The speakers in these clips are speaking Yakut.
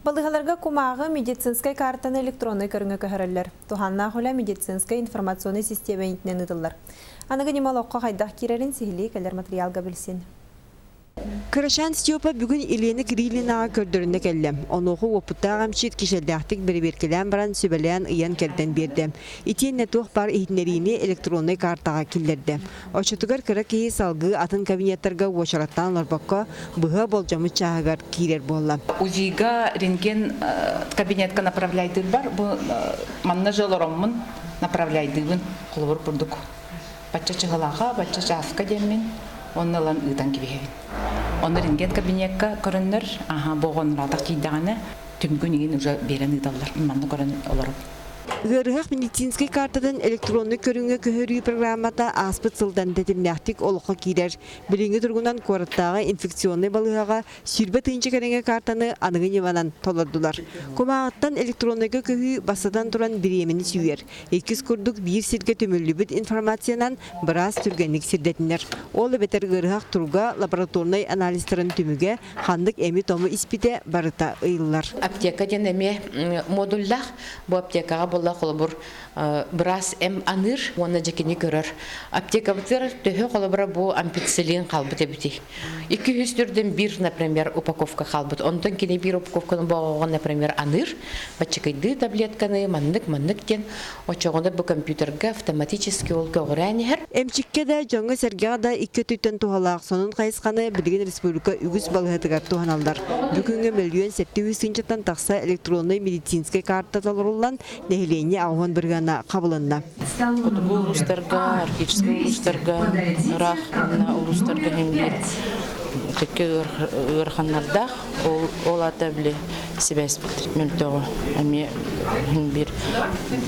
Балыыһаларга кумааҕы медицинскэй картаны электроннай көрүҥҥэ көһөрөллөр. Туһааннаах үлэ медицинскэй информационнай систиэмэ иитинэн ыытыллар. Аныгы ньыма олоххо хайдах киирэрин сиһилии кэлэр матырыйаалга билсин. Кырачаан Степа бүгүн Елена Кириллинаҕа көрдөрүнэ кэллэ. Онуоха уопуттаах эмчит кичэллээхтик бэрэбиэркэлээн баран сүбэлээн ыйан-кэрдэн биэрдэ. Итиэннэ туох баар иһитиннэриини электроннай картаҕа киллэрдэ. Оччотугар кыра киһи салгыы атын кабинеттарга уочараттаан олорбокко, быһа болдьоммут чааһыгар киирэр буолла. УЗИга рентген кабинетка направляйдыырбар бу манна же олороммун направляйдыыбын холобур курдук бачча чыһылаха бачча чааска диэммин онно ылан ыытан кэбиһэбин онно рентген кабинекка көрөннөр аха боҕонураатах тиийдэҕинэ түмгүн игин уже биэрэн ыыталлар манна көрөн олоробун. Ыарыһах медицинскэй картатын электроннай көрүҥҥэ көһөрүү программата ааспыт сылтан тэтимнээхтик олоххо киирэр. Билиҥҥи туругунан куораттааҕы инфекционнай балыыһаҕа 20 тыһыынча кэриҥэ картаны аныгы ньыманан толордулар. Кумааҕыттан электроннайга көһүү бастатан туран бириэмэни сүүйэр. Иккис курдук биир сиргэ түмүллүбүт информациянан быраас түргэнник сирдэтинэр. Ол эбэтэр ыарыһах туруга лабораторнай анализтарын түмүгэ ханнык эми-тому испитэ барыта ыйыллар. Аптека диэн эмиэ модуллаах. Бу аптекаҕа буолла холобур быраас эм аныыр уонна дьэкини көрөр. Аптекабытыгар төһө холобура бу ампициллин хаалбыт эбитий? 200 түрдэн биир, например, упаковка хаалбыт. Онтон кини биир упаковканы боҕоҕо, например, аныыр. Баччыкыйдыы таблетканы маннык-маннык диэн очоҕуна бу компьютерга автоматически ол көҕүрээн иһэр. Эмчиккэ да, дьоҥҥо-сэргэҕэ да икки өттүттэн туһалаах сонун хайысханы билигин республика үгүс балыыһатыгар туһаналлар. Бу күҥҥэ 1 700 тыһыынчаттан тахса электроннай медицинскэй карта толоруллан, нэһилиэнньэ 80 бырыһыана хабылынна. Хотугу улуустарга, арктическай улуустарга, ыраах уонна улуустарга иһин биир кэккэ ыараханнардаах. Ол, ол аата били сибээспит мөлтөҕө эмиэ иһин биир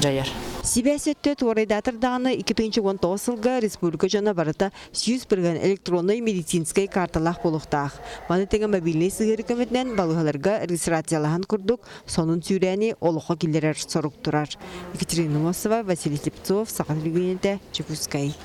дьайар. Сибээс өттө туорайдаатар даҕаны 2019 сылга республика дьоно барыта 100% электроннай медицинскэй карталаах буолуохтаах. Маны тэҥэ мобильнай сыһыары көмөтүнэн балыыһаларга регистрациялаһан курдук сонун сүүрээни олоххо киллэрэр сорук турар. Екатерина Носова, Василий Слепцов, Саха телевидениетэ, Чекускай.